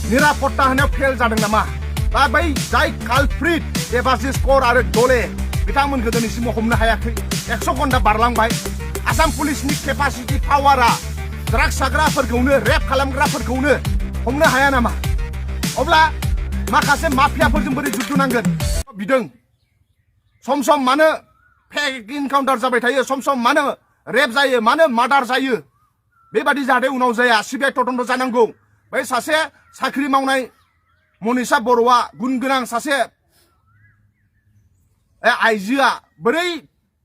निरापत्ता होनायाव फेल जादों नामा बा बै जाय कालप्रिट देबासिस कर आरो दले बिथांमोनखौ दिनैसिम हमनो हायाखै 100 घन्टा बारलांबाय आसाम पुलिसनि केपासिटि पावारा ड्राग्स साग्राफोरखौनो रेप खालामग्राफोरखौनो हमनो हाया नामा अब्ला माखासे माफियाफोरजों बोरै जुद्ध नांगोन बिदों सम सम मानो फेक इनकाउन्टार जाबाय थायो सम सम मानो रेप जायो मानो मार्डार जायो बेबादि जाहाथे उनाव जाया सिबिआइ तदन्त जानांगौ बै सासे साख्रि मावनाय मनिषा बर'आ गुन गोनां सासे आइजोआ बोरै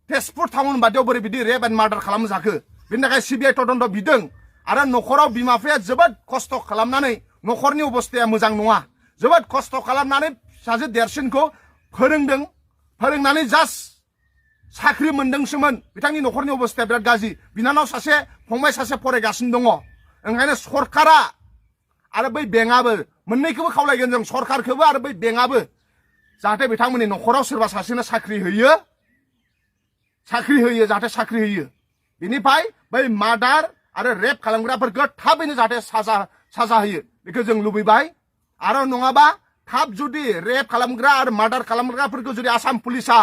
तेजपुर टाउन बादियाव बोरै बिदि रेप एन्ड मार्डार खालामनो जाखो बेनि थाखाय सिबिआइ तदन्त बिदों आरो नखराव बिमा बिफाया जोबोद खस्थ' खालामनानै नखरनि अबस्थाया मोजां नङा जोबोद खस्थ' खालामनानै सासे देरसिनखौ फोरोंदों फोरोंनानै जास्ट साख्रि मोनदोंसोमोन बिथांनि नखरनि अबस्थाया बिराद गाज्रि बिनानाव सासे फंबाय सासे फरायगासिनो दङ ओंखायनो सरकारा आरो बै बेंकआबो मोननैखौबो खावलायगोन जों सरकारखौबो आरो बै बेंकआबो जाहाथे बिथांमोननि नखराव सोरबा सासेनो साख्रि होयो जाहाथे साख्रि होयो बिनिफ्राय बै मार्डार आरो रेप खालामग्राफोरखौ थाबैनो जाहाथे साजा होयो बेखौ जों लुबैबाय आरो नङाबा थाब जुदि रेप खालामग्रा आरो मार्डार खालामग्राफोरखौ जुदि आसाम पुलिसा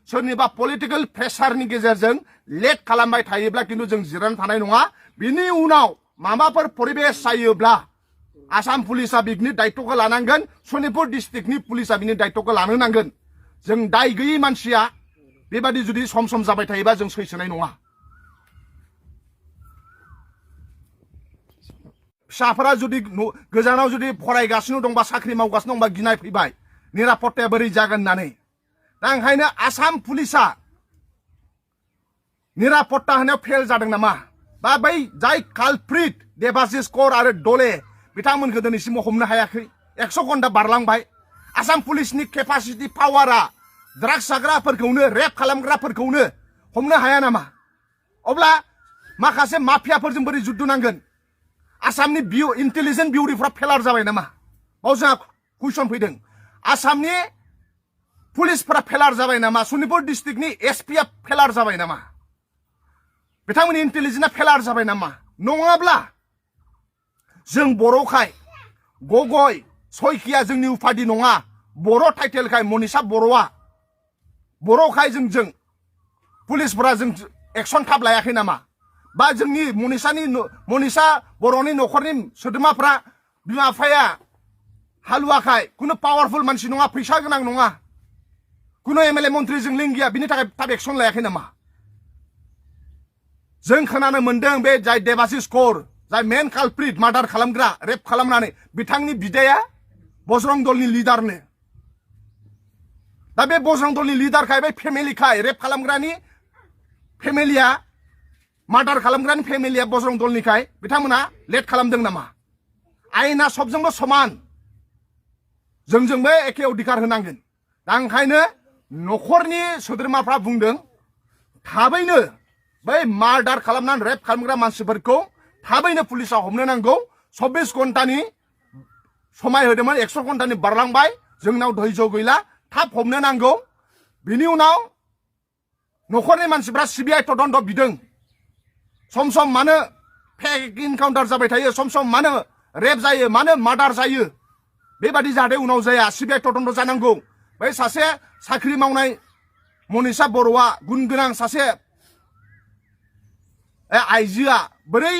सोरनिबा पलिटिकेल प्रेसारनि गेजेरजों लेट खालामबाय थायोब्ला किन्तु जों जिरायनानै थानाय नङा बिनि उनाव माबाफोर परिबेस जायोब्ला आसाम पुलिसा बिनि दायित्वखौ लानांगोन सनितपुर डिस्ट्रिक्टनि पुलिसा बिनि दायित्वखौ लानो नांगोन जों दाय गैयै मानसिया बेबादि जुदि सम सम जाबाय थायोबा जों सैसोनाय नङा फिसाफोरा जुदि गोजानाव जुदि फरायगासिनो दंबा साख्रि मावगासिनो दंबा गिनाय फैबाय निरापत्ताया बोरै जागोन होननानै दा ओंखायनो आसाम पुलिसा निरापत्ता होनायाव फेल जादों नामा बा बै जाय कालप्रिट देबासिस कर आरो दले बिथांमोनखौ दिनैसिम हमनो हायाखै 100 घन्टा बारलांबाय आसाम पुलिसनि केपासिटि पावारा ड्राग्स साग्राफोरखौनो रेप खालामग्राफोरखौनो हमनो हाया नामा अब्ला माखासे माफियाफोरजों बोरै जुद्ध नांगोन आसामनि इन्टेलिजेन्स बिउरिफ्रा फेलार जाबाय नामा बाव जोंहा कुइसन फैदों आसामनि पुलिसफोरा फेलार जाबाय नामा सनितपुर डिस्ट्रिक्टनि एसपिआ फेलार जाबाय नामा बिथांमोननि इन्टेलिजेन्सआ फेलार जाबाय नामा नङाब्ला जों बर'खाय गगय सयखिया जोंनि उपाधि नङा बर' टाइटेलखाय मनिषा बर'आ बर'खाय जों पुलिसफोरा जों एक्सन थाब लायाखै नामा बा जोंनि मनिषा बर'नि नखरनि सोद्रोमाफ्रा बिमा बिफाया हालुवाखाय कुनु पावारफुल मानसि नङा फैसा गोनां नङा कुनु एमएलए मन्त्रिजों लिंक गैया बिनि थाखाय थाब एक्सन लायाखै नामा जों खोनानो मोनदों बे जाय देबासिस कर जाय मेन कालप्रिट मार्डार खालामग्रा रेप खालामनानै बिथांनि बिदाया बजरं दलनि लिडारनो दा बे बजरं दलनि लिडारखाय बे फेमिलिखाय रेप खालामग्रानि फेमिलिया मार्डार खालामग्रानि फेमिलिया बजरं दलनिखाय बिथांमोना लेट खालामदों नामा आयेना सबजोंबो समान जोंजोंबो एखे अधिकार होनांगोन दा ओंखायनो नखरनि सोद्रोमाफ्रा बुंदों थाबैनो बै मार्डार खालामनानै रेप खालामग्रा मानसिफोरखौ थाबैनो पुलिसा हमनो नांगौ 24 घन्टानि समाय होदोंमोन 100 घन्टानि बारलांबाय जोंनाव धैर्य गैला थाब हमनो नांगौ बिनि उनाव नखरनि मानसिफ्रा सिबिआइ तदन्त बिदों सम सम मानो फेक इनकाउन्टार जाबाय थायो सम सम मानो रेप जायो मानो मार्डार जायो बेबादि जाहाथे उनाव जाया सिबिआइ तदन्त जानांगौ बै सासे साख्रि मावनाय मनिषा बर'आ गुन गोनां सासे आइजोआ बोरै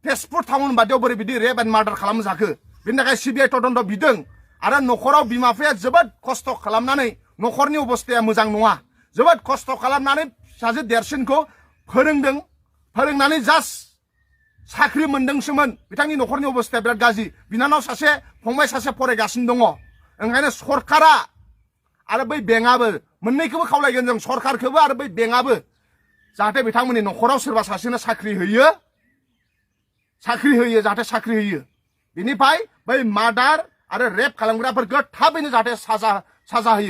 तेजपुर टाउन बादियाव बोरै बिदि रेप एन्ड मार्डार खालामनो जाखो बेनि थाखाय सिबिआइ तदन्त बिदों आरो नखराव बिमा बिफाया जोबोद खस्थ' खालामनानै नखरनि अबस्थाया मोजां नङा जोबोद खस्थ' खालामनानै सासे देरसिनखौ फोरोंदों फोरोंनानै जास्ट साख्रि मोनदोंसोमोन बिथांनि नखरनि अबस्थाया बिराद गाज्रि बिनानाव सासे फंबाय सासे फरायगासिनो दङ ओंखायनो सरकारा आरो बै बेंकआबो मोननैखौबो खावलायगोन जों सरकारखौबो आरो बै बेंकआबो जाहाथे बिथांमोननि नखराव सोरबा सासेनो साख्रि होयो जाहाथे साख्रि होयो बिनिफ्राय बै मार्डार आरो रेप खालामग्राफोरखौ थाबैनो जाहाथे साजा होयो